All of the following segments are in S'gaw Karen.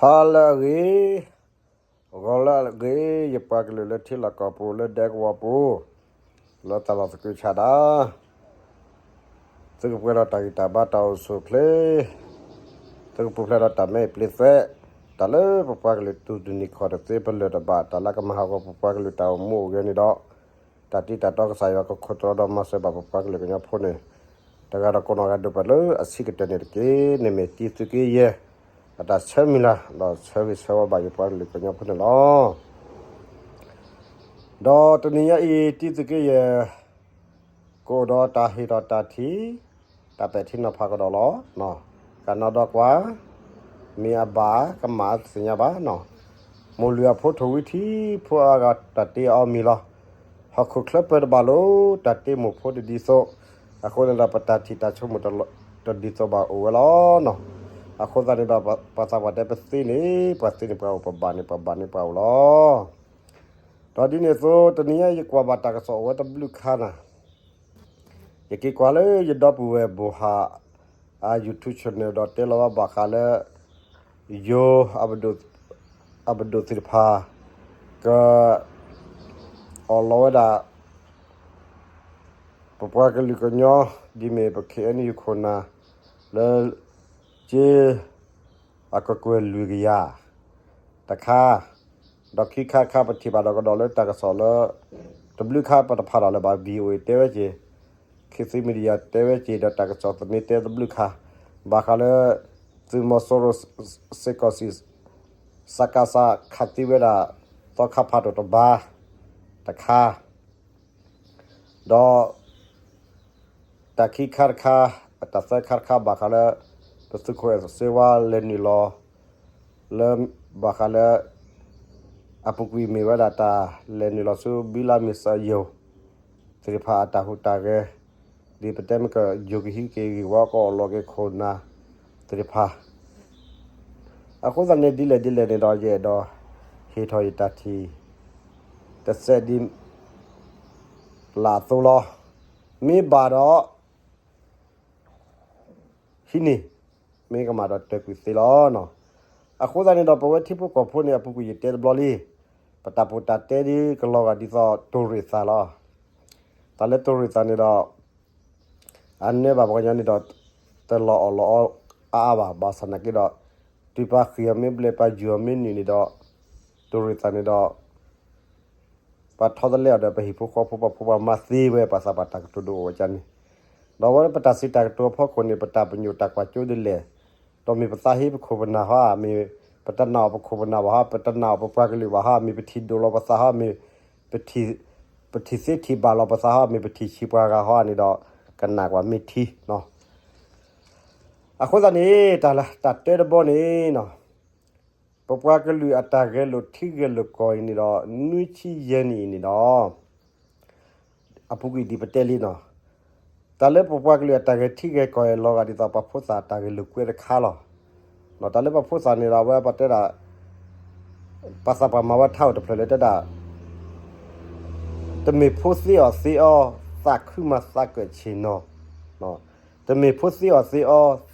ဟါလၢအဂ့ၤ, ဂီၤလၢအဂ့ၤ, ယပှၤကလုာ်လၢထံလီၢ်ကီၢ်ပူၤ လၢဒဲကဝီၤပူၤ, လၢတၢ်လီၢ်သကုၤဆးဒး, သုကပှဲၤဒီးတၢ်ဂံၢ်တၢ်ဘါတၢ်အိၣ်ဆူၣ်အိၣ်ချ့, သုကပူၤဖျဲးဒီးတၢ်မဲအံၤပျ့ၤသွဲး, တၢ်လၢပပှၤကလုာ်တူၢ်တန့ၢ်ခီၣ်တသ့ပလၢၢ်တဘၣ် တၢ်လၢကမၤဟးဂီၤပပှၤကလုာ်တၢ်အိၣ်မူအိၣ်ဂဲၤန့ၣ်ဒီး, တၢ်တ့တၢ်တီကစၢ်ယွၤကခိၣ်တြီဒီးမၤစၢၤဘၣ်ပပှၤကလုာ်ကညီဖိန့ၣ်, တဂၤဒီးကိးနီၢ်ဂၤဒိၣ်ပှၤလၢအဆံးကတၢၢ်န့ၣ်တက့ၢ်. န့ၣ်မ့ၢ်တံသုးက့ယဲၢ် အတၢ်ဆၢမုၢ်လၢ် ဒီးဆၢဂ့ၤဆၢဝါဘၣ်ယပှၤကလုာ်ကညီဖိန့ၣ်လီၤ. ဒီးတနံၤညါအံၤ တံသုးက့ယဲၢ် ကအိၣ်ဒီးတၢ်ဟ့ၣ်ထီၣ်တၢ်ထံၣ်, တၢ်ပဲာ်ထံနီၤဖးကဒီးလီၤ. ကနီၤဒီးကွၢ်, မ့ၢ်အဘၣ်ကမၣ်သ့ၣ်ညါဘၣ်နီၤ, မိၢ်လုၢ်အဖိထိၣ်ဝံၤထံဖိအါဂၤတၢ်တ့အီၤမံၤလီၤ. ဟီၣ်ခိၣ်ချၢပၢၤတဘၣ်လိာ် တၢ်တ့မိၢ်ဖိတဒ်သိး, အဃိန့ၣ်ဒီးပတၢ်ထံၣ်တၢ်ဆိကမိၣ်တဒ်သိးဘၣ်အိၣ်ဝဲလီၤနီၤ. အဃိသတးန့ၣ်ဒီး ပှၤသးပှၢ်တဲပသ့န့ၣ် ပှၤသ့န့ၣ်ပှၤအိၣ် ပဘၣ်န့ၣ်ပှၤဘၣ်န့ၣ်ပှၤအိၣ်လီၤ. ဒီးဒ်န့ၣ်အသိး တနံၤညါယကွၢ်ဘၣ်တၢ်ကစီၣ်အိၣ်ဝဲတဘျုးခါနၤ, ယက့ၤကွၢ်လၢယဒီပုၢ်ဝဲၢ်ဘိၣ်ဟၣ် အ YouTube channel ဒီးတဲလီၤဝဲဘၣ်ဃးလၢ ယိၤ အပဒိၣ်သ့ၣ်တဖၣ် ကအီၣ်လီၤဝဲဒၣ် ပပှၤကလုာ်ကညီ ဒ်မ့ၢ်ပ ခ့ၣ်အဲၣ်ယူၣ် ခိၣ်နၢ် လၢ ကၠ့ အကကွဲၢ်လွံၢ်ကယၤ တခါ, ဒီးခံခါတခါပထံၣ်ဘၣ်ဒီးကဒီးလၢတၢ်ကစီၣ်လၢ တဘျုးခါပတဖးထီၣ်လၢၤဘၣ် VOA တဲဝဲက့ၤ, ခ့ၣ်သံ media တဲဝဲက့ၤ ဒီးတၢ်ကစီၣ်သန့တဲတဘျုးခါ, ဘၣ်ဃးလၢ သုးမီၤစိရိၤ စ့ၢ်ကီးစံး စကစ ခးသံဝဲဒၣ် သီခါဖးဒိၣ်တဘါ တခါ ဒီး တၢ်ခံခါတခါ, တၢ်သၢခါတခါ ဘၣ်ဃးလၢ ပသုးခိၣ်အဲၣ်စ့ဝါလဲၤနုာ်လီၤ လၢ ဘၣ်ဃးလၢ အပူၤကွံာ်မ့ၢ်ဝဲဒၣ်တၢ်လဲၤနုာ်လီၤဆူ ဘံလါမ့ၤစယိၤ သ့ၣ်တဖၣ်အတၢ်ဟူးတၢ်ဂဲၤ, ဒ်ပတဲမ့ၢ်က ယိၤကဟံးက့ၤဂ့ၢ်ဝီ ကအီၣ်လီၤက့ၤခိၣ်နၢ် သ့ၣ်တဖၣ် အဃိသတးန့ၣ် ဒ်လဲၣ်ဒ်လဲၣ်န့ၣ်ဒီး ယအဲၣ်ဒိးဟ့ၣ်ထီၣ်ယတၢ်ထံၣ် တစဲးဒ် လၢအသိးလီၤ. မ့ၢ်ဘၣ်ဒီး ဟံးန့ၢ်, မ့ၢ်ကမၣ်ဒီးတၢၢ်ကွံာ်သ့လီၤ. အဃိသတးန့ၣ်ဒီး ပဝဲထံဖိကီၢ်ဖိန့ၣ် အပူၤကွံာ်ယတဲတဘျီလံ, ပတၢ်ပူၤတၢ်တဲဒ်ကလီၤဂာ်ဒ်သိးတိၢ်ရ့ၣ်သးလီၤ. တၢ်လၢတိၢ်ရ့ၣ်သးန့ၣ်ဒီး အနၢဘၣ်ပှၤကညီန့ၣ်ဒီး တလီၤအီၣ်လီၤအီအါအါဘၣ်, ဘၣ်ဆၣ်နာ်က့ဒီး တုၤပှၤဃ့ၢ်အီၤမ့ၢ်ဘျဲၣ် ပှၤယူၤအီၤမ့ၢ်နုာ်န့ၣ်ဒီး တိၢ်ရ့ၣ်သးန့ၣ်ဒီး ပှၤထီတလဲအီၤဒီး ပဟံၣ်ဖိဃီဖိ ပှၤဖိပှၤမါသ့ဝဲ ပှၤသးပှၢ်တၢ်ကတိၤဒိၣ်အိၣ်ဝဲဒၣ်န့ၣ်, ဒီးအဝဲပတၢ်စံးတၢ်ကတိၤအဖီခိၣ်န့ၣ် ပတၢ်ပညိၣ်တၢ်ကွၢ်စိဒ်လဲၣ်, ဒီးမ့ၢ်ပသးဟ့ပခိၣ်ပနၢ်ဟီဧါ, မ့ၢ်ပတနာ်အီၤပခိၣ်ပနၢ်ဘၣ်ဟီ, ပတနာ်အီၤပပှၤကလုာ်ဘၣ်ဟီ, မ့ၢ်ပထံၣ်ဒိၣ်လီၤပသးဟီ, မ့ၢ် ပထံၣ်သ့ထံၣ်ဘၣ်လီၤပသးဟီ, မ့ၢ်ပထံၣ်ဆံးပှၤဂၤဟီန့ၣ်ဒီး ကနၣ်ကွၢ်မ့ၢ်ထံ အဃိသတးန့ၣ် တၢ်တၢတဘီန့ၣ် ပပှၤကလုာ်အတၢ်ဂဲၤလိာ်ထံဂဲၤလိာ်ကီၢ်အံၤန့ၣ်ဒီး နွံဆံယဲၢ်နံၣ်အံၤန့ၣ်ဒီး အပူၤကွံာ်ဒ်ပတဲလံနီၤ, တၢ်လၢပပှၤကလုာ်အတၢ်ဂဲၤထံဂဲၤကီၢ်အံၤ လီၤဂာ်ဒ်သိးပှၤဖိသၣ်အတၢ်ဂဲၤလိာ်ကွဲတခါလီၤ. တၢ်လၢပှၤဖိသၣ်န့ၣ်ဒီး အဝဲပတဲဒၣ် ပှၤသးပှၢ်မၤဝဲထါအိၣ်တဖျၢၣ်လၢတဲဒၣ် တမ့ၢ်ဖိသ့အီၤသ့အီ, သးခုမၤသးကၢၣ်ဆ့ၣ်နီၤ, တမ့ၢ်ဖိသ့အီၤသ့အီ,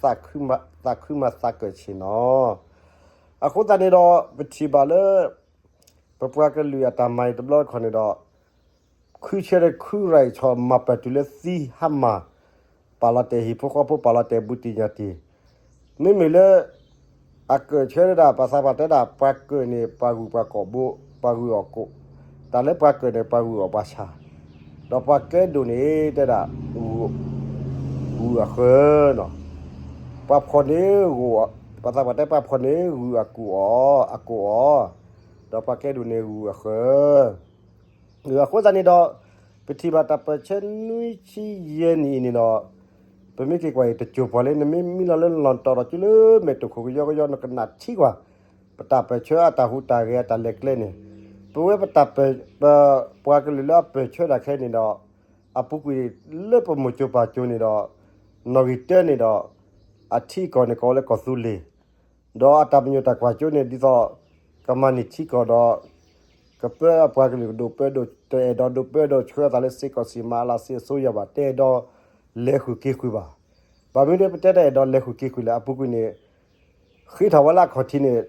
သးခုမၤသးကၢၣ်ဆ့ၣ်နီၤ. အဃိသတးန့ၣ်ဒီး ပထံၣ်ဘၣ်လၢ ပပှၤကလုာ်အတၢ်မၤအံၤတဘျီတခီၣ်န့ၣ်ဒီး ခုဆၢဒီးခုရၤအံၤဆီၣ်မၤပၢၢ်တုၤလၢသံဟါမၢ်, ပာ်လီၤတဲာ်ဟံၣ်ဖိဃီဖိ ပာ်လီၤတဲာ်ဘူးတံၢ်ညၣ်တံၢ်, မ့မ့ၢ်လၢ အကၢၣ်ဆၢဒၣ် ပှၤသးပှၢ်တဲဒၣ် ပှၤကၢၣ်န့ၣ် ပှၤဂုၤပှၤကိာ်ဘိ, ပှၤဂုၤအီၣ်ကိာ်, တၢ်လၢပှၤကၢၣ်န့ၣ် ပှၤဂုၤအီၣ်ပှၤဆၣ်, ဒီးပှၤကဲဒိၣ်န့ၣ်တဲဒၣ် ဂုၤအဃၢၤနီၤ, ပှၤဖှီၣ်န့ၣ် ပှၤသးပှၢ်တဲပှၤဖှီၣ်န့ၣ် ဂုၤအကိာ်အီၤ, အကိာ်အီၤ, ဒီးပှၤကဲဒိၣ်န့ၣ်ဂုၤအဃၢၤ အဃိသတးန့ၣ်ဒီး ပထံၣ်ဘၣ်တၢ်ပၢၢ်ဆၢနွံဆံယဲၢ်နံၣ်အံၤန့ၣ်ဒီး ပမ့ၢ်က့ၤကွၢ်အံၤ တစိၢ်ပှၤလၢ နမ့ၢ်မံလီၤလၢလီၢ်တီၤဒီး ကၠိလၢမဲာ်တိၢ်ခိၣ်ကယီကယီ နကနၣ်ထံကွၢ် ပတၢ်ပၢၢ်ဆၢအတၢ်ဟူးတၢ်ဂဲၤအတၢ်လဲၤကျဲန့ၣ်, ပဝဲပတၢ်ပၢၢ် ပပှၤကလုာ်လၢအပၢၢ်ဆၢတၢ်ခဲအံၤန့ၣ်ဒီး အပူၤကွံာ်လၢပမိၢ်စိၤပၢ်စိၤန့ၣ်ဒီး နီၣ်ဂံၢ်တၢန့ၣ်ဒီး အထံအကီၢ်န့ၣ်ကိးဝဲလၢကီၢ်သူလ့ၤ ဒီးအတၢ်ပညိၣ်တၢ်ကွၢ်စိန့ၣ် ဒ်သိး ကမၤန့ၢ်ထံကီၢ်ဒီး ကပၢအပှၤကလုာ်ကဒိၣ်ပၢဒိၣ် တအဲၣ်ဒိးဒိၣ်ပၢဒိၣ်ဆှၢအသးလၢ စ့ၢ်ကီးစံးမၤအလၤစ့အစိုးရဘၣ်, တအဲၣ်ဒိးလဲၤဃုာ်က့ၤဃုာ်ဘၣ်. ဘၣ်မနုၤဒီး ပတဲတၢ်အဲၣ်ဒိးလဲၤဃုာ်က့ၤဃုာ်လဲၣ်, အပူၤကွံာ်န့ၣ် ဃ့ထီၣ်ဝဲလၢအခီၣ်ထံးန့ၣ်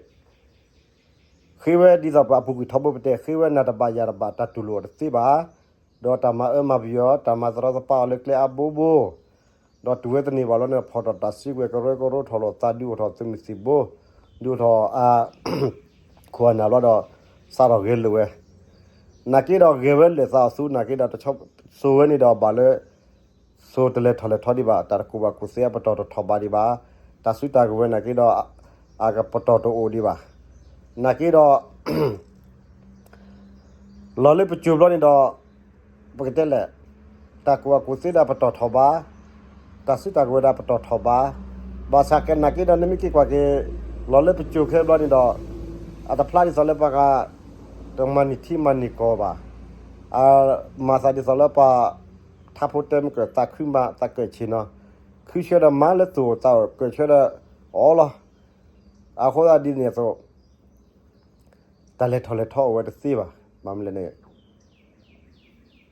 ဃ့ဝဲဒ်သိးပှၤအပူၤကွံာ်ထီဘိပတဲ ဃ့ဝဲနၤတဘၣ်ယၤတဘၣ် တၢ်တူၢ်လိာ်အီၤတသ့ဘၣ်, ဒီးတၢ်မၤအၢမၤပယီၤ တၢ်မၤသရီသပၢ်အီၤလၢကျဲအါဘိဘိ, ဒီးတုၤဝဲတန့ၢ်ဘၣ်လီၤန့ၣ် ဖီၣ်ထီၣ်တၢ်စုကဝဲၤကရၢကရိ ထီၣ်လိာ်သး ဒုးအိၣ်ထီၣ်သုးမုၢ်သံၣ်ဘိ, ဒုးအိၣ်ထီၣ်အ ခိၣ်အနၢ်ဘျီဒီး စးထီၣ်ဂဲၤလိာ်ဝဲ, နာ်က့ဒီးဂဲၤဝဲလိာ်သးအီၤဆူ နာ်က့ဒီး စိၤဝဲန့ၣ်ဒီးဘၣ်လၢ စိၤတလဲၤထီၣ်လဲၤထီဒံးဘၣ်, တၢ်တကူၣ်ဘၣ်ကူၣ်သ့အပတီၢ်တထီၣ်ဘးဒံးဘၣ်, တၢ်စုတၢ်ကဝဲၤနာ်က့ဒီး အကပတီၢ်တအိၣ်ဒံးဘၣ်, နာ်က့ဒီး လီၤလၢပစိၤဘျီန့ၣ်ဒီး ပကတဲလဲၣ်, တၢ်ကူၣ်ဘၣ်ကူၣ်သ့ဒီးပတီၢ်ထီၣ်ဘး, တၢ်စုတၢ်ကဝဲၤဒီးပတီၢ်ထီၣ်ဘး, ဘၣ်ဆၣ်ကနာ်က့ဒီး နမ့ၢ်က့ၤကွၢ်က့ၤ လီၤလၢပစိၤခဲဘျီန့ၣ်ဒီး အတဖျါဒ်သိးလၢပှၤဂၤ တမၤန့ၢ်ထံမၤန့ၢ်ကီၢ်ဘၣ်, အမၤသးဒ်သိးလၢပှၤ ထါဖိတဲမ့ၢ်ကၢၢ်သးခုမးသးကၢၢ်ဆ့ၣ်နီၤ, ခုဆၢဒီးမၤလၢသူၣ်အိၣ်သးအိၣ် ကၢၢ်ဆၢဒီးအီလီၤ, အဃိသတးဒ်န့ၣ်အသိး တၢ်လဲၤထီၣ်လဲၤထီအိၣ်ဝဲတသ့ဘၣ်, ဘၣ်မနုၤလဲၣ်န့ၣ်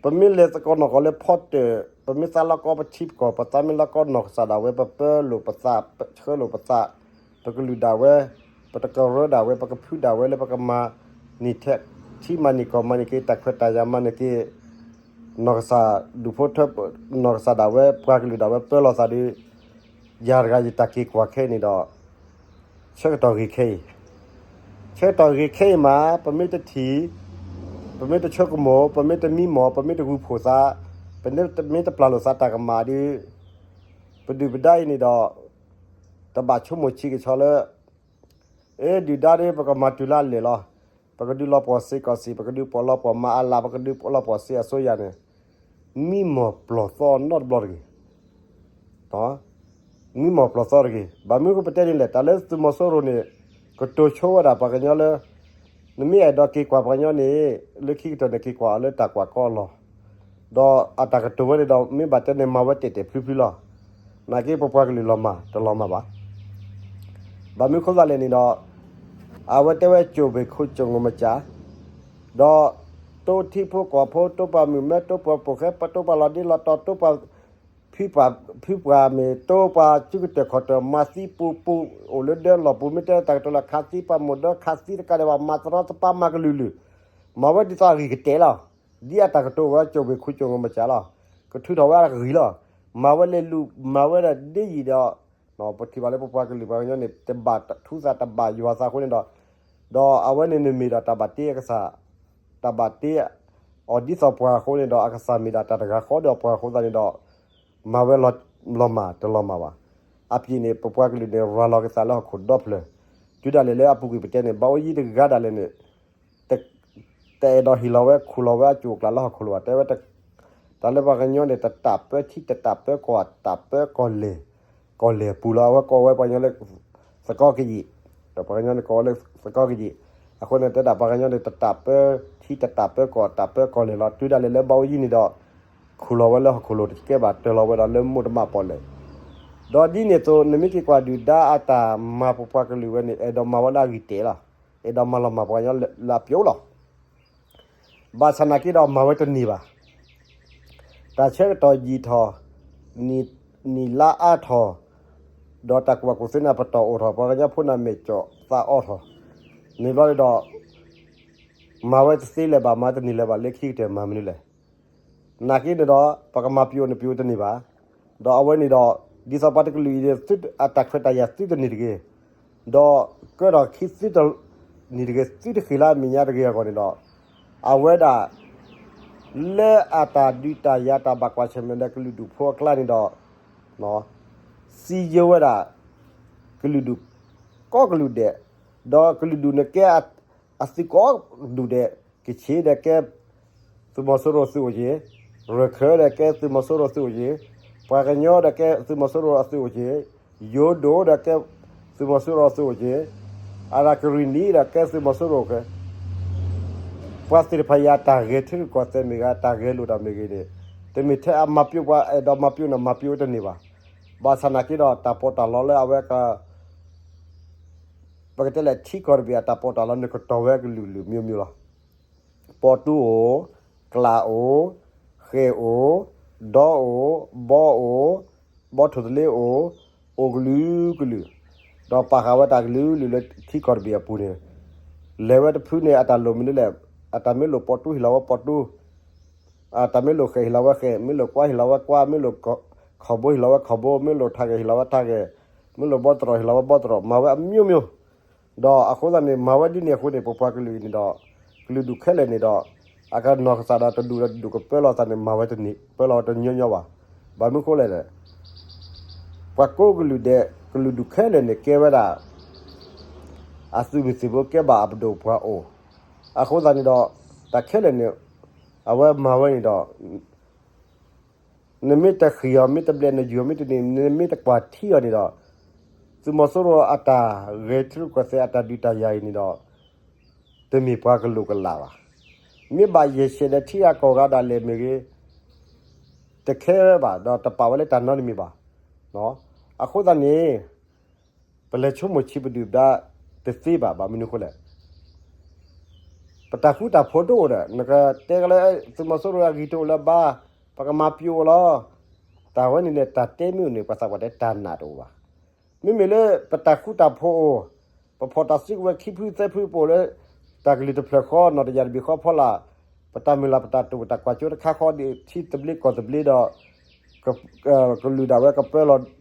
ပမ့ၢ်လဲၤသကိးနီၢ်ကီၢ်လၢဖီတၢၣ်, ပမ့ၢ်သးလီၤကီပထံပကီၢ်, ပသးမ့ၢ်လီၤကီနီၢ်ကစၢ်ဒၣ်ဝဲ, ပပၢလိာ်ပသး, ပဆှၢလိာ်ပသး, ပကလုာ်ဒၣ်ဝဲ, ပတကရၢဒၣ်ဝဲ, ပကဖုဒၣ်ဝဲလၢပကမၤန့ၢ်ထဲ ထံမၤန့ၢ်ကီၢ်မၤန့ၢ်က့ၤ တၢ်ခွဲးတၢ်ယာ်မၤန့ၢ်က့ၤ နီၢ်ကစၢ်ဒူၣ်ဖိထၢ နီၢ်ကစၢ်ဒၣ်ဝဲ ပှၤကလုာ်ဒၣ်ဝဲ ပၢလီၤသးဒီး ယၤတဂၤယတၢ်က့ၤကွၢ်ခဲအံၤန့ၣ်ဒီး ဆၢကတီၢ်ဂ့ၤခဲအံၤ, ဆၢကတီၢ်ဂ့ၤခဲအံၤမး ပမ့ၢ်တထံၣ်, ပမ့ၢ်တဆိကမိၣ်, ပမ့ၢ်တမံမီၢ်, ပမ့ၢ်တဂုာ်ဖှိၣ်သး, ပမ့ၢ်တပျၢ်လိာ်သးတၢ်ကမၣ်ဒီး ပဒုၣ်ပဒါအံၤန့ၣ်ဒီး တဘၣ်ဆိကမိၣ်ဆံးကဆီလၢ အ့ ဒုၣ်ဒါဒီး ပကမၤတုၤလၢအလၢာ်လီၤ. ပကဒုးလီၤပှီၢ်စ့ၢ်ကီးစ့ၢ်, ပကဒုးလီၤပှီၢ်မၤအလး, ပကဒုးလီၤပှီၢ်စ့ၢ်အစိုးရန့ၣ်, မံမီၢ်ပျီၢ်သီနီတဘျီတဂ့ၤ. မံမီၢ်ပျီၢ်သီတဂ့ၤ. ဘၣ်မနုၤဃိပတဲန့ၣ်လဲၣ်, တၢ်လၢသုးမီၤစိရိၤန့ၣ် ကတိၤဆိဝဲဒၣ်ပှၤကညီလၢ နမ့ၢ်အဲၣ်ဒိးက့ၤကွၢ်ပှၤကညီန့ၣ် လၢခံကတၢၢ်န့ၣ်က့ၤကွၢ်အီၤလၢတၢ်ကွၢ်ကီအလီၢ်, ဒီးအတၢ်ကတိၤဝဲန့ၣ်ဒီး မ့ၢ်ဘၣ်တဲန့ၣ် မၤဝဲတဲာ်တဲာ်ဖျုဖျုလီၤ. နာ်က့ပပှၤကလုာ်လီၤမၢ်တလီၤမၢ်ဘၣ်. ဘၣ်မနုၤဃိသတးလဲၣ်န့ၣ်ဒီး အဝဲတဲဝဲ ကြိုပင် ခုကြိုငိုမကျာ ဒီး တိထံဖိကီၢ်ဖိ တိပှၤမုၣ်မဲ တိပှၤပိာ်ဃဲ တိပှၤလီၤဒ့လီၤတီၤ တိပှၤ ဖုပှၤ ဖုပှၤမ့ၢ် တိပှၤစုကတၢၢ်ခီၣ်တၢၢ် မၤသံပူၤပူၤ အိၣ်လၢဒၢလီၢ်ပူၤ မ့ၢ်တဲတၢ်ကတိၤလၢခးသံပှၤမိၢ်ဒီး ခးသံတကးဒံးဘၣ် မၤသရီသပၢ်မၤကလုာ်လုာ်, မၤဝဲဒ်သိးအဂံၢ်ကတဲာ်လီၤ. ဒ်အတၢ်ကတိၤဝဲ ကြိုပင် ခုကြိုငိုမကျာ လီၤ. ကထုးထီၣ်ဝဲအဂံၢ်လီၤ. မၤဝဲလဲၤလူၤ မၤဝဲဒၣ်ဒ်ယံာ်ဒီး ပထံၣ်ဘၣ်လၢပပှၤကလုာ်ပှၤကညီန့ၣ် တဘၣ်ထူသးတဘၣ်ယွၤသးအဃိန့ၣ်ဒီး, ဒီးအဝဲန့ၣ်န့ၣ်မ့ၢ်ဒၣ်တၢ်ဘၣ်တ့အကစၢ်, တၢ်ဘၣ်တ့အီၤဒ်သိးပှၤအဃိန့ၣ်ဒီး အကစၢ်မ့ၢ်ဒၣ်တၢ်တဂၤဃီဒီးပှၤအဃိသတးန့ၣ်ဒီး မၤဝဲလီၤမၢ်တလီၤမၢ်ဘၣ်. အပျ့ၤန့ၣ် ပပှၤကလုာ်န့ၣ် ရၤလီၤက့ၤသးလၢဟီၣ်ခိၣ်ဒီဖျၢၣ်, တုၤဒၣ်လဲာ်လၢအပူၤကွံာ်ပတဲန့ၣ် ဘၣ်အိၣ်ယံၤတဂၤဒၣ်လဲာ်န့ၣ် တအဲၣ်ဒိးဟ့ၣ်လီၤဝဲခူၣ်လီၤဝဲအစိၣ်အကျးလၢဟီၣ်ခိၣ်လိၤဘၣ်. တဲဝဲ တၢ်လၢပှၤကညီန့ၣ် တတၢ်ပၢထံ တတၢ်ပၢကီၢ် တၢ်ပၢကီၢ်လဲၢ်, ကီၢ်လဲၢ်ပူၤလီၤ. အဝဲကိးဝဲပှၤကညီလၢ သကီကယံာ်, ဒီးပှၤကညီန့ၣ်ကိးဝဲလၢသကီကယံာ်. အဃိန့ၣ် တဲဒၣ်ပှၤကညီန့ၣ် တတၢ်ပၢထံ တတၢ်ပၢကီၢ် တၢ်ပၢကီၢ်လဲၢ်လီၤ. တုၤဒၣ်လဲာ်လၢဘၣ်အိၣ်ယံၤန့ၣ်ဒီး ခူၣ်လီၤဝဲလၢဟီၣ်ခိၣ်လိၤတကဲဘၣ် တၢၤလီၤဝဲဒီးလၢမိၢ်တမးပီၣ်လဲၣ်. ဒီးဒ်န့ၣ်အသိး နမ့ၢ်က့ၤကွၢ်ဒုၣ်ဒါအတၢ်မၤပပှၤကလုာ်ဝဲန့ၣ် အဲၣ်ဒိးမၤဝဲလၢအဂံၢ်တဲာ်လီၤ. အဲၣ်ဒိးမၤလီၤမၢ်ပှၤကညီလၢအပျိလီၤ. ဘၣ်ဆၣ်နာ်က့ဒီးမၤဝဲတန့ၢ်ဘၣ်. တၢ်ဆၢကတီၢ်ယံာ်ထီၣ်, နံၣ်လါအါထီၣ်, ဒီးတၢ်ကူၣ်ဘၣ်ကူၣ်သ့န့ၣ် ပတီၢ်အိၣ်ထီၣ် ပှၤကညီဖိန့ၣ်မဲာ်ကၠီၣ်သးအီထီၣ်, န့ၣ်ဘျီန့ၣ်ဒီး မၤဝဲတသ့လၢၤဘၣ် မၤတန့ၢ်လၢၤဘၣ် လၢခံကတၢၢ်မၤမနုၤလဲၣ်. နာ်က့န့ၣ်ဒီး ပကမၤပျိန့ၣ်ပျိတန့ၢ်ဘၣ်. ဒီးအဝဲန့ၣ်ဒီး ဒ်သိးပှၤတကလုာ်အံၤ သုအတၢ်ခွဲးတၢ်ယာ်သုတန့ၢ်တဂ့ၤ, ဒီးကၢထီၣ်ခံသုတန့ၢ်တဂ့ၤ သုတဃ့ၢ်လၢအမဲာ်ညါတဂ့ၤအဂီၢ်န့ၣ်ဒီး အဝဲဒၣ် လၢအတၢ်ဒုးတၢ်ယၤတၢ်ဘၣ်ကွၢ်ဆၢၣ်မဲာ်ဒီးကလုာ်ဒူၣ်ဖိအကျါန့ၣ်ဒီး စံယိဝဲဒၣ် ကလုာ်ဒူၣ် ကိးကလုာ်ဒဲး, ဒီးကလုာ်ဒူၣ်န့ၣ်ကဲ အသုးကိးဒူၣ်ဒဲး, ကခ့ၣ်ဒီးကဲ သုးမီၤစိရိၤသုးအိၣ်က့ၤ, ရခဲၣ်ဒီးကဲသုးမီၤစိရိၤသုးအိၣ်က့ၤ, ပှၤကညီဒီးကဲသုးမီၤစိရိၤအသုးအိၣ်က့ၤ, ယိၤဒိၣ်ဒီးကဲသုးမီၤစိရိၤသုးအိၣ်က့ၤ, အရၣ်ကရံၣ်နံၤဒီးကဲသုးမီၤစိရိၤက့ၤ ပှၤသ့ၣ်တဖၣ်အံၤအတၢ်ဂဲၤထံရူၢ်ကီၢ်သဲးမ့ၢ်ဂ့ၤ တၢ်ဂဲၤလိာ်တၢ်မ့ၢ်ဂ့ၤန့ၣ် တမ့ၢ်ထဲအမၤပျိပှၤအဲၣ်ဒိးမၤပျိန့ၣ် မၤပျိတန့ၢ်ဘၣ်. ဘၣ်ဆၣ်နာ်က့ဒီး တၢ်ပီးတၢ်လီလၢအဝဲက ပကတဲလဲၣ် ထံကီၢ်တဘ့ၣ်အတၢ်ပီးတၢ်လီန့ၣ် ကတီၤဝဲကလုာ်လုာ်မံၤမံၤလီၤ. ပီတူအိၣ်, ကျးအိၣ်, ဃဲၣ်အိၣ်, ဒီအိၣ်, ဘီအိၣ်, ဘီထိၣ်သလ့အိၣ်, အိၣ်ကလုာ်ကလုာ်, ဒီးပာ်ဃာ်ဝဲတၢ်ကလုာ်လုာ်လၢထံကီၢ်တဘ့ၣ်အပူၤန့ၣ် လဲၤဝဲတဖုန့ၣ် အတၢ်လိၣ်မနုၤလဲၣ်, အတၢ်မ့ၢ်လိၣ်ပိာ်တူၢ်ဟ့ၣ်လီၤဝဲပိာ်တူၢ်, အတၢ်မ့ၢ်လိၣ်ဃဲးဟ့ၣ်လီၤဝဲဃဲး, မ့ၢ်လိၣ်ကွၢ်ဟ့ၣ်လီၤဝဲကွၢ်, မ့ၢ်လိၣ်ခီၣ်ဘိဟ့ၣ်လီၤဝဲခီၣ်ဘိ, မ့ၢ်လိၣ်ထးဂဲၤဟ့ၣ်လီၤဝဲထးဂဲၤ, မ့ၢ်လိၣ်ဘီတရီၣ်ဟ့ၣ်လီၤဝဲဘီတရီၣ်, မၤဝဲအမျိုးမျိုး, ဒီးအဃိသတးန့ၣ် မၤဝဲဒ်န့ၣ်အဃိန့ၣ် ပပှၤကလုာ်အံၤန့ၣ်ဒီး ကလုာ်ဒူၣ်ခဲလၢာ်န့ၣ်ဒီး အကနီၢ်ကစၢ်ဒီးတဒူၣ်ဒီးတဒူၣ်ကပၢလီၤသးန့ၣ် မၤဝဲတန့ၢ် ပၢလီၤဝဲတညီညီဘၣ်. ဘၣ်မနုၤအဃိလဲၣ်, ပှၤကိးကလုာ်ဒဲး ကလုာ်ဒူၣ်ခဲလၢာ်န့ၣ် ကဲဝဲဒၣ် အသုးမုၢ်သံၣ်ဘိကဲဘၣ်အပဒိၣ်ပှၤအိၣ်, အဃိသတးန့ၣ်ဒီး တၢ်ခဲလၢာ်န့ၣ် အဝဲမၤဝဲန့ၣ်ဒီး နမ့ၢ်တဃံးအီၤ မ့ၢ်တဘျဲးနယူၤအီၤ မ့ၢ်တန့ၢ် နမ့ၢ်တကွၢ်ထံအီၤန့ၣ်ဒီး သုးမီၤစိရိၤအတၢ်ဂဲၤထံရူၢ်ကီၢ်သဲးအတၢ်ဒုးတၢ်ယၤအံၤန့ၣ်ဒီး တမ့ၢ်ပှၤကလုာ်ကလုာ်ဘၣ်. မ့ၢ်ဘၣ်ယဲၢ်ဆဲးဒီးထံဂၤကီၢ်ဂၤဒၣ်လဲာ်မ့ၢ်ဂ့ၤ တခဲဝဲဘၣ် ဒီးတပာ်ဝဲလၢတၢ်နီတမံၤဘၣ်. အဃိသတးန့ၣ် ပလဲၤဆိကမိၣ်ဆံးပဒုၣ်ပဒါတသ့ဘၣ် ဘၣ်မနုၤအဃိလဲၣ်. ပတၢ်ဃူတၢ်ဖိးတအိၣ်ဒီး နကတဲကလၢ သုးမီၤစိရိၤအဂံၢ်တအိၣ်လၢၤဘၣ်, ပကမၤပျိးအီၤလီၤ. တၢ်ဝဲန့ၣ်န့ၣ် တၢ်တဲမ့ၢ်အိၣ်န့ၣ် ပှၤသးပှၢ်တဲတၢ်နာ်တအိၣ်ဘၣ်. မ့မ့ၢ်လၢပတၢ်ဃူတၢ်ဖိးအိၣ်, ပဖီၣ်တၢ်စုကဝဲၤခံဖုသၢဖုပအိၣ်လၢ တၢ်ကလုၢ်တဖျၢၣ်ဃီ နီၢ်တယၢ်တဘ့ၣ်ဃီဖီလာ်, ပတၢ်မုၢ်လၢ်ပတၢ်တိာ် ပတၢ်ကွၢ်စိတခါဃီဒီး ထံသဘျ့ကီၢ်သဘျ့ဒီး ကလုာ်ဒၣ်ဝဲကပၢလီၤ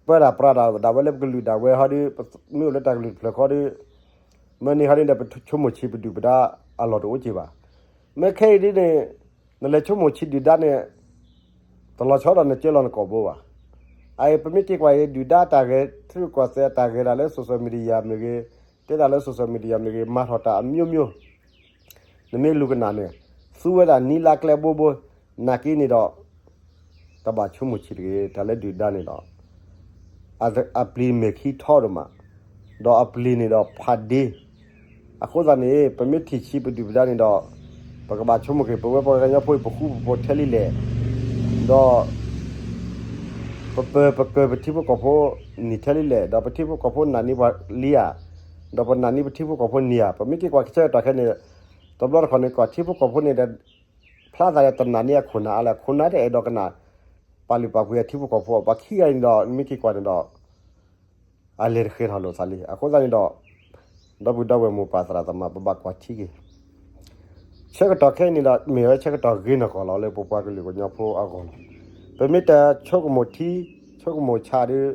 ပၢတၢ်ပြးတၢ်ဒၣ်ဝဲလၢပကလုာ်ဒၣ်ဝဲဟီဒီး မ့ၢ်အိၣ်လၢတၢ်ကလုၢ်တဖျၢၣ်ဃီဒီး မ့ၢ်န့ၣ်ဟီဒ်န့ၣ်ဒီး ပဆိကမိၣ်ဆံးပဒုၣ်ပဒါအလီၢ်တအိၣ်က့ၤဘၣ်. မ့ၢ်ခဲအံၤဒ်န့ၣ် နလဲၤဆိကမိၣ်ဆံးဒုၣ်ဒါန့ၣ် တလီၤဆီဒီးနကၢလီၤနကိာ်ဘိဘၣ်. အအံၤ ပမ့ၢ်က့ၤကွၢ်အံၤ ဒုၣ်ဒါတၢ်ဂဲၤထံရူၢ်ကီၢ်သဲး တၢ်ဂဲၤဒၣ်လၢ social media မ့ၢ်ဂ့ၤ, တဲဒၣ်လၢ social media မ့ၢ်ဂ့ၤ, မၤထီၣ်တၢ်အမျိုးမျိုး နမ့ၢ်လူၤကနၣ်န့ၣ် သူဝဲဒၣ်နံၤလါကျဲဘိဘိ, နာ်က့န့ၣ်ဒီး တဘၣ်ဆိကမိၣ်ဆံးတဂ့ၤ, တၢ်လၢဒုၣ်ဒါန့ၣ်ဒီး အပျ့ၤမဲာ်ခံထီဒိၣ်မး, ဒီးအပျ့ၤန့ၣ်ဒီးဖးဒ့, အဃိသတးန့ၣ် ပမ့ၢ်ထံၣ်ဆံးပဒုၣ်ပဒါန့ၣ်ဒီး ပကဘၣ်ဆိကမိၣ်က့ၤ ပဝဲပှၤကညီဖိအံၤ ပဃူပဖိးထဲလံလဲၣ်, ဒီး ပပၢၤပကၢၤပထံဖိကီၢ်ဖိန့ၣ်ထဲလံလဲၣ်, ဒီးပထံဖိကီၢ်ဖိနာ်န့ၢ်ပှၤလံဧါ, ဒီးပနာ်န့ၢ်ပထံဖိကီၢ်ဖိန့ၣ်ဧါ, ပမ့ၢ်က့ၤကွၢ်ကဆၢကတီၢ်ခဲအံၤန့ၣ် တဘျီတခီၣ်န့ၣ် ကွၢ်ထံဖိကီၢ်ဖိန့ၣ်ဒီး ဖျါသးဒီးတနာ်န့ၢ်အခိၣ်နၢ်အါလဲၣ်, ခိၣ်နၢ်တအဲၣ်ဒိးကနၣ် ပာ်လုၢ်ပာ်ပှ့ၤအထံဖိကီၢ်ဖိ, ပှၤခံဂၤန့ၣ်ဒီး မ့ၢ်က့ၤကွၢ်န့ၣ်ဒီး အလဲၤတဃဲၤထီၣ်လိာ်သးလံ. အဃိသတးန့ၣ်ဒီး ဒီပုၢ်ဒီဝဲၢ်မိၢ်ပၢ်သရၣ်သမါ ပဘၣ်ကွၢ်ထံက့ၤ ဆၢကတီၢ်ခဲအံၤန့ၣ်ဒီး မ့ၢ်ဝဲဆၢကတီၢ်ဂ့ၤနီၢ်ကီၢ်လီၤ လၢပပှၤကလုာ်ကညီဖိအဂီၢ်လီၤ. ပမ့ၢ်တဆိကမိၣ်ထံ ဆိကမိၣ်ဆးဒီး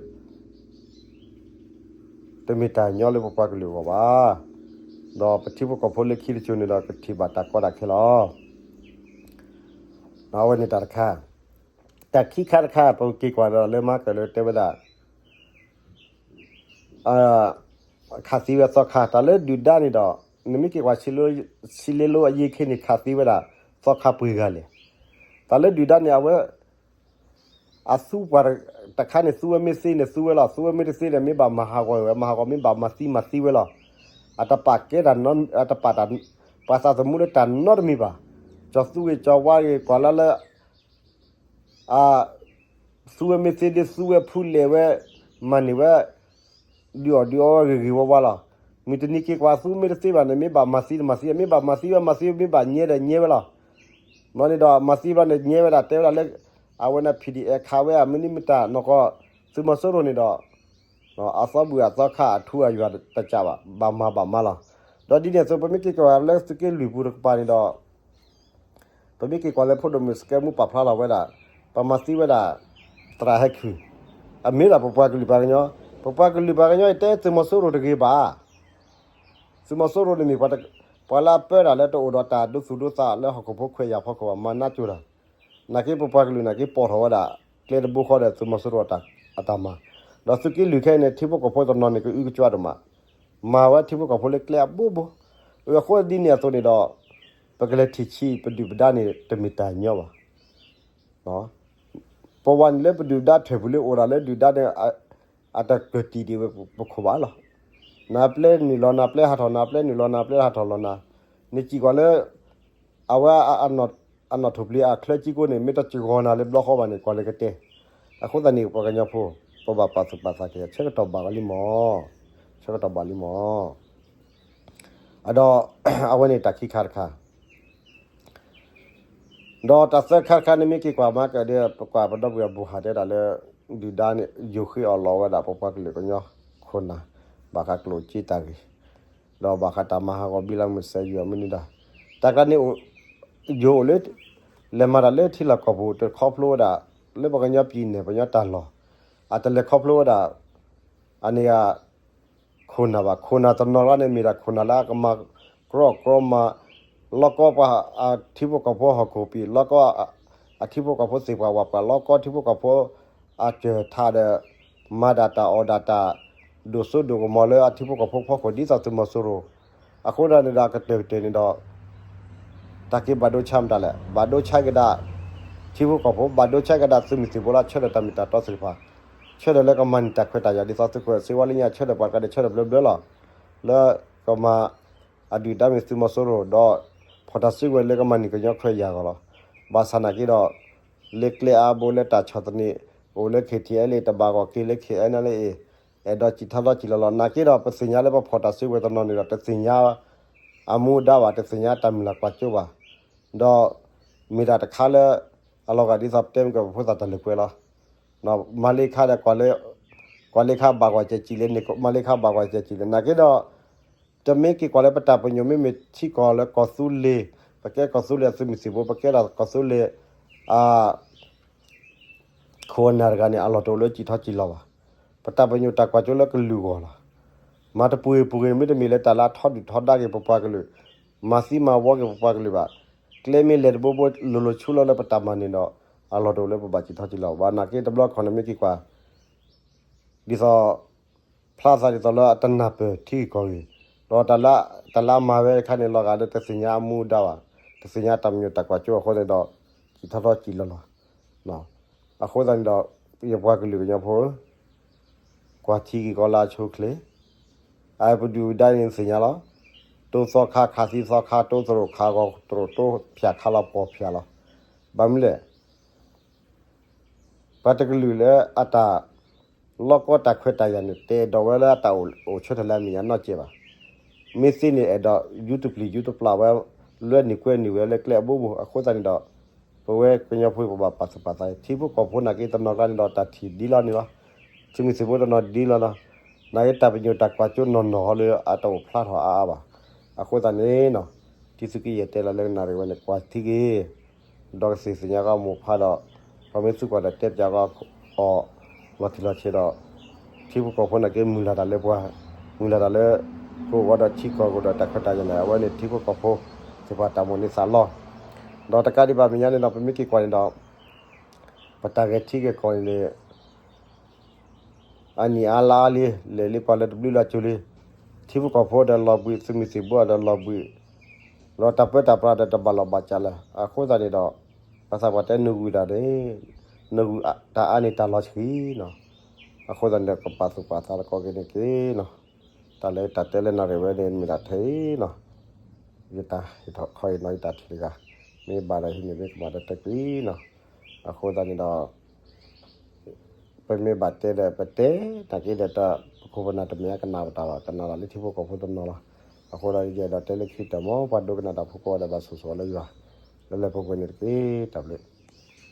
တမ့ၢ်တၢ်ညီလၢပပှၤကလုာ်အဂီၢ်ဘၣ်. ဒီးပထံဖိကီၢ်ဖိလၢခံတစိၤန့ၣ်ဒီး ကထံၣ်ဘၣ်တၢ်ကီတၢ်ခဲလီၤ. အဝဲန့ၣ်တၢ်တခါ, တၢ်ခံခါတခါ ပက့ၤကွၢ်ဒီးလၢမၤကၢၢ်လၢတဲဝဲဒၣ် ခးသံဝဲသီခါ, တၢ်လၢဒုၣ်ဒါန့ၣ်ဒီး နမ့ၢ်က့ၤကွၢ် ဆံလ့လိအယ့ၢ်ခ့န့ၣ် ခးသံဝဲဒၣ်သီခါပှဲၤဂၤလဲၣ်. တၢ်လၢဒုၣ်ဒါန့ၣ် အဝဲ အသူပှၤတခါန့ၣ် သူဝဲမ့ၢ်သ့န့ၣ် သူဝဲလီၤ, သူဝဲမ့ၢ်တသ့န့ၣ် မ့ၢ်ဘၣ်မၤဟးဂီၤဝဲ, မၤဟးဂီၤမ့ၢ်ဘၣ်မၤသံမၤသံဝဲလီၤ. အတပာ်ကဲတၢ်, အတပာ်တၢ်, ပှၤသးသမူလၢတၢ်နီတမံၤဘၣ်. ကၠီၤသူဂ့ၤကၠီၤဝါဂ့ၤ ကွၢ်လၢလၢ အ သူဝဲမ့ၢ်သ့ဒ်သူဝဲဖုလဲၣ်ဝဲ မၤန့ၢ်ဝဲ ဒုးအီၣ်ဒုးအီဝဲဂ့ၤဂ့ၤဝါဝါလီၤ. မုၢ်တနံၤက့ၤကွၢ်သူမ့ၢ်တသ့ဘၣ်န့ၣ် မ့ၢ်ဘၣ်မၤသံတမၤသံ, မ့ၢ်ဘၣ်မၤသံဝဲမၤသံဝဲ, မ့ၢ်ဘၣ်ညဲဒီးညဲဝဲလီၤ. မ့ၢ်န့ၣ်ဒီး မၤသံဘျီန့ၣ် ညဲဝဲဒၣ် တဲဝဲဒၣ်လၢ အဝဲန့ၣ် PDF ခးဝဲဧါ မနုၤမတၤနီၢ်ကီၢ် သုးမီၤစိရိၤန့ၣ်ဒီး အသီဘူၣ်အသီခါ အထူအယွၤတစးဘၣ် ဘၣ်မၤဘၣ်မၤလီၤ. ဒီးဒ်န့ၣ်အသိး ပမ့ၢ်က့ၤကွၢ်လၢသုးက့လွံၢ်ပူၤတကပၤန့ၣ်ဒီး ပမ့ၢ်က့ၤကွၢ်လၢဖိဒိၣ်မုၣ်စကဲမူပာ်ဖျါလီၤဝဲဒၣ် ပမၤသံဝဲဒၣ် သရၣ်ဟဲခုၣ်, အမ့ၢ်ဒၣ်ပပှၤကလုာ်ပှၤကညီ, ပပှၤကလုာ်ပှၤကညီအံၤ တဲသုးမီၤစိရိၤတဂ့ၤဘၣ်. သုးမီၤစိရိၤန့ၣ်မ့ၢ်ပှၤလၢအပၢတၢ်လၢတအိၣ်ဒီးတၢ်ဒိသူၣ်ဒိသးလၢဟီၣ်ခိၣ်ဖိခွဲးယာ်ဖီခိၣ်ဘၣ် မၤနးကၠိတၢ် နာ်က့ပပှၤကလုာ်နာ်က့ပိာ်ထီၣ်ဝဲဒၣ် ကျဲတဘိဃီဒီးသုးမီၤစိရိၤအတၢ်မၤ, ဒီးသုးက့လွံၢ်ခဲအံၤန့ၣ် ထံဖိကီၢ်ဖိတနီၤန့ၣ် ကအုကစွါဒိၣ်မး, မၤဝဲထံဖိကီၢ်ဖိလၢကျဲအဘိဘိ, အဃိဒ်န့ၣ်အသိးန့ၣ်ဒီး ပကလဲၤထံၣ်ဆံးပဒုၣ်ပဒါန့ၣ် တမ့ၢ်တၢ်ညီဘၣ်. ပဝဲန့ၣ်လၢပဒုၣ်ဒါထၢၣ်ပူၤလၢအိၣ်ဒၣ်လၢဒုၣ်ဒါန့ၣ် အတကြၢးတံၢ်ဒံးဝဲပခိၣ်ဘၣ်လီၤ. နၤပျဲနုာ်လီၤ နၤပျဲဟးထီၣ် နၤပျဲနုာ်လီၤ နၤပျဲဟးထီၣ်လီၤနၤ, နစံၣ်ကွၢ်လၢ အဝဲ အနီၣ်ထူၣ်ပျံၤအချၢကံကိးန့ၣ် မ့ၢ်တစှီၤနၤလၢဘျီဃီဘၣ်န့ၣ် ကွၢ်လၢကတဲ. အဃိသတးန့ၣ် ပှၤကညီဖိ ပဘၣ်ပာ်သူၣ်ပာ်သးက့ၤ ဆၢကတီၢ်ဘၣ်လံမး, ဆၢကတီၢ်ဘၣ်လံမး. အဒီး အဝဲန့ၣ်တၢ်ခံခါတခါ ဒီးတၢ်သၢခါတခါန့ၣ် မ့ၢ်က့ၤကွၢ်မၤကဒီး ပကွၢ်ပဒီပုၢ်ဝဲၢ်ဘိၣ်ဟးတဲဒၣ်လၢ ဒုၣ်ဒါန့ၣ် ယိၤဃ့အီၣ်လီၤဝဲဒၣ် ပပှၤကလုာ်ကညီခိၣ်နၢ် ဘၣ်ဃးကျိၣ်စ့တၢ်ဂ့ၢ်, ဒီးဘၣ်ဃးတၢ်မၤဟးဂီၤဘံလီမုၢ်စဲးယွၤမနုၤဒၣ်, တၢ်ကျါန့ၣ် ယိၤအိၣ်လၢ လဲၤမၤတၢ်လၢထံလီၢ်ကီၢ်ပူၤ တခီဖျိဝဲဒၣ် လၢပှၤကညီပံၤနဲၣ် ပှၤကညီတၢ်လီၢ် အတလဲၤခီဖျိဝဲဒၣ် အန့ၣ် ခိၣ်နၢ်ဘၣ်. ခိၣ်နၢ်တနီၤကျါန့ၣ် မ့ၢ်ဒၣ်ခိၣ်နၢ်လၢအကမၤကြီကြီမၤ လီၤကီပှၤအထံဖိကီၢ်ဖိဟီၣ်ခိၣ်ပံၤ, လီၤကီအထံဖိကီၢ်ဖိသ့ၣ်ပှၢ်ဝၣ်ပှၢ်, လီၤကီထံဖိကီၢ်ဖိအစၢၢ်ထးဒီး မၤဒၣ်တၢ်အီၣ်ဒၣ်တၢ် ဒိၣ်စိဒိၣ်ကမီၤလၢအထံဖိကီၢ်ဖိဖီခိၣ် ဒ်သိးသုးမီၤစိရိၤ. အဃိသတးန့ၣ်ဒီး အကတၢၢ်ကတၢၢ်န့ၣ်ဒီး တၢ်က့ၤဘၣ်ဒိဆါမတၤလဲၣ်, ဘၣ်ဒိဆါက့ၤဒၣ် ထံဖိကီၢ်ဖိ, ဘၣ်ဒိဆါက့ၤဒၣ်သုးမုၢ်သံၣ်ဘိလၢအဆၢထၢၣ်တၢ်မ့ၢ်တၢ်တီသ့ၣ်တဖၣ်, ဆၢထၢၣ်လၢကမၤန့ၢ်တၢ်ခွဲးတၢ်ယာ် ဒ်သိးသုးခိၣ်စ့ဝါလၢညါ ဆၢထၢၣ်ပှၤတဂၤန့ၣ် ဆၢထၢၣ်ဘျၢဘျၢလီၤ. လၢကမၤ အဒုၣ်ဒါမ့ၢ်သုးမီၤစိရိၤ ဒီး ဖီၣ်တၢ်စုကဝဲၤလၢကမၤန့ၢ်ကညီခွဲးယာ်အဂီၢ်လီၤ. ဘၣ်ဆၣ်နာ်က့ဒီး လၢကျဲအါဘိလၢတၢ်ဆီၣ်သနံး အိၣ်လၢ ခ့ထံအဲလ့ တဘၣ်ဂီၢ်က့ၤလၢ ခ့အဲနလ့ အဲၣ်ဒိးစံၣ်ထီၣ်ထီၣ်စံၣ်လီၤလီၤ. နာ်က့ဒီး ပသ့ၣ်ညါလၢပဖီၣ်တၢ်စုကဝဲၤတနီၤန့ၣ်ဒီး တသ့ၣ်ညါအမူအဒါဘၣ်, တသ့ၣ်ညါတၢ်မုၢ်လၢ်ကွၢ်စိဘၣ်. ဒီးမ့ၢ်တၢ်တခါလၢ အလီၤဂာ်ဒ်သိးပတဲမ့ၢ်ကပဖိသၣ်တၢ်လၢာ်ကွဲလီၤ. မၤလ့ခါဒီး ကွၢ်လ့ခါဘၣ်ကွၢ်စဲးစံၣ်လဲၣ်န့ၣ် မၤလ့ခါဘၣ်ကွၢ်စဲးစံၣ်လဲၣ်. နာ်က့ဒီး တမ့ၢ်က့ၤကွၢ်လၢပတၢ်ပညိၣ်မ့မ့ၢ်ထံကီၢ်လၢကီၢ်သူလ့ၤ, ပကဲကီၢ်သူလ့ၤအသုးမုၢ်သံၣ်ဘိ, ပကဲဒၣ်ကီၢ်သူလ့ၤ အ ခိၣ်နၢ်တဂၤန့ၣ် အလီၢ်တအိၣ်လၢစံၣ်ထီၣ်စံၣ်လီၤဘၣ်. ပတၢ်ပညိၣ်တၢ်ကွၢ်စိလၢကလုာ်အဂီၢ်လီၤ. မၤတပူၤဂ့ၤပူၤဂ့ၤ မ့တမ့ၢ်လၢတၢ်လၢအထီဒုၣ်ထီဒါက့ၤပပှၤကလုာ်, မၤသံမၤဝီက့ၤပပှၤကလုာ်ဘၣ်. ကျဲမ့ၢ်လဲၤတဘိဘိ လိၤလိၤဆူလီၤလၢပတၢ်မၤန့ၣ်ဒီး အလီၢ်တအိၣ်လၢပဘၣ်စံၣ်ထီၣ်စံၣ်လီၤဘၣ်. နာ်က့တဘျီခီန့ၣ်မ့ၢ်က့ၤကွၢ် ဒ်သိး ဖျါသးဒ်သိးလၢအတနၢ်ပၢၢ်ထံဂ့ၢ်ကီၢ်ဂ့ၢ်, ဒီးတၢ်လၢ တၢ်လၢအမၤဝဲတခါန့ၣ် လီၤဂာ်လၢတသ့ၣ်ညါအမူအဒါဘၣ်, တသ့ၣ်ညါတၢ်ပညိၣ်တၢ်ကွၢ်စိအဃိန့ၣ်ဒီး စံၣ်ထီၣ်ထီၣ်စံၣ်လီၤလီၤ. အဃိသတးန့ၣ်ဒီး ယပှၤကလုာ်ကညီဖိဧၢ, ကွၢ်ထံဂ့ၢ်ကီလၢအဆိအချ့, အပဒုၣ်ပဒါန့ၣ်သ့ၣ်ညါလီၤ. တိသီခါ ခးသံသီခါ, တိသရိာ်ခးဂီၤသရိာ်, တိဖၠၣ်ခါလီၤပှီၢ်ဖၠၣ်လီၤ. ဘၣ်မနုၤလဲၣ် ပှၤတကလုာ်လၢအတၢ်လီၢ်ကီတၢ်ခွဲးတၢ်ယာ်န့ၣ် တအဲၣ်ဒိးဝဲလၢအတၢ်အိၣ်ဆၢထၢၣ်လၢအမဲာ်ညါနီတစဲးဘၣ်. မ့ၢ်သ့န့ၣ်အဲၣ်ဒိးယူတပျံၤယူတပျၢ်ဝဲ လွဲန့ၢ်ကွဲန့ၢ်ဝဲလၢကျဲအဘိဘိ. အဃိသတးန့ၣ်ဒီး ပဝဲကညီဖိပဘၣ်ပာ်သူၣ်ပာ်သး ထံဖိကီၢ်ဖိနာ်က့တနီၤကျါန့ၣ်ဒီးတၢ်ထံၣ်ဒ်လီၤန့ၣ်လီၤ. ထံမုၢ်သံၣ်ဘိတနီၤဒ်လီၤလီၤ. နာ်က့တၢ်ပညိၣ်တၢ်ကွၢ်စိနီၢ်နီၢ်ဟီလၢအတအိၣ်ဖျါထီၣ်အါအါဘၣ်. အဃိသတးန့ၣ် ဒ်သုးကယဲၢ်တဲလီၤလၢကနၣ်ရံၣ်ဝဲန့ၣ် ကွၢ်ထံဂ့ၤ ဒီးကသ့ၣ်သ့ၣ်ညါကီမိၢ်ဖးဒီး ပှၤမ့ၢ်သူၣ်ကွၢ်ဒီးတဲပၠးကီအီၤ လီၤတံၢ်လီၤဆဲးဒီး ထံဖိကီၢ်ဖိနာ်က့မုၢ်လၢ်တၢ်လၢပှၤ မုၢ်လၢ်တၢ်လၢ ကအိၣ်ဝဲဒီးထံကီၢ်ကအိၣ်ဒီးတၢ်ခွဲးတၢ်ယာ်န့ၣ် အဝဲန့ၣ်ထံဖိကီၢ်ဖိသ့ၣ်တဖၣ်တၢ်မိၣ်န့ၢ်သးလီ ဒီးတကးဒံးဘၣ်မဲာ်ညါန့ၣ်ဒီး ပမ့ၢ်က့ၤကွၢ်န့ၣ်ဒီး ပတၢ်ဂဲၤထံဂဲၤကီၢ်န့ၣ် အနံၣ်အါလါအါလံ, လဲၤလံကွၢ်လၢတဘျုးလၢအစိၤလံ. ထံဖိကီၢ်ဖိဒီးလီၤဘှံး, သုးမုၢ်သံၣ်ဘိဒီးလီၤဘှံး, ဒီးတၢ်ပၢတၢ်ပြးဒီးတဘၣ်လီၢ်ဘၣ်စးလၢၤ. အဃိသတးန့ၣ်ဒီး ပှၤသးပှၢ်တဲနဂုၤတၢ်န့ၣ် နဂုၤတၢ်အါန့ၢ်တၢ်လီၤဆှံနီၤ. အဃိသတးန့ၣ်ဒီး ကပာ်သူၣ်ပာ်သးသကိးက့ၤန့ၣ်က့ၤနီၤ. တၢ်လၢတၢ်တဲလၢနၣ်ရံၣ်ဝဲန့ၣ် မ့ၢ်ဒၣ်ထဲအံၤနီၤ. ယတၢ်ဟ့ၣ်ထီၣ်ခီအံၤနီၤ ယတၢ်ထံၣ်တဂၤ, မ့ၢ်ဘၣ်ဒီးဟံးန့ၢ်မ့ၢ်ကမၣ်ဒီးတဲကွံာ်နီၤ. အဃိသတးန့ၣ်ဒီး ပမ့ၢ်ဘၣ်တဲဒီးပတဲ, နာ်က့ဒီးတၢ်ပခိၣ်ပနၢ်တမ့ၢ်အကနၣ်ပတၢ်ဘၣ်, ကနၣ်လီၤလၢထံဖိကီၢ်ဖိတနီၤလီၤ. အဃိဒီးယအဲၣ်ဒိးတဲလၢခံတၢ်မ့ၢ် ပှၤဒိကနၣ်တၢ်ဖိကိးဂၤဒဲးဘၣ်ဆိၣ်ဂ့ၤလၢယွၤ လၢလၢပှဲၤပှဲၤန့ၣ်တက့ၢ်. တၢ်ဘျုး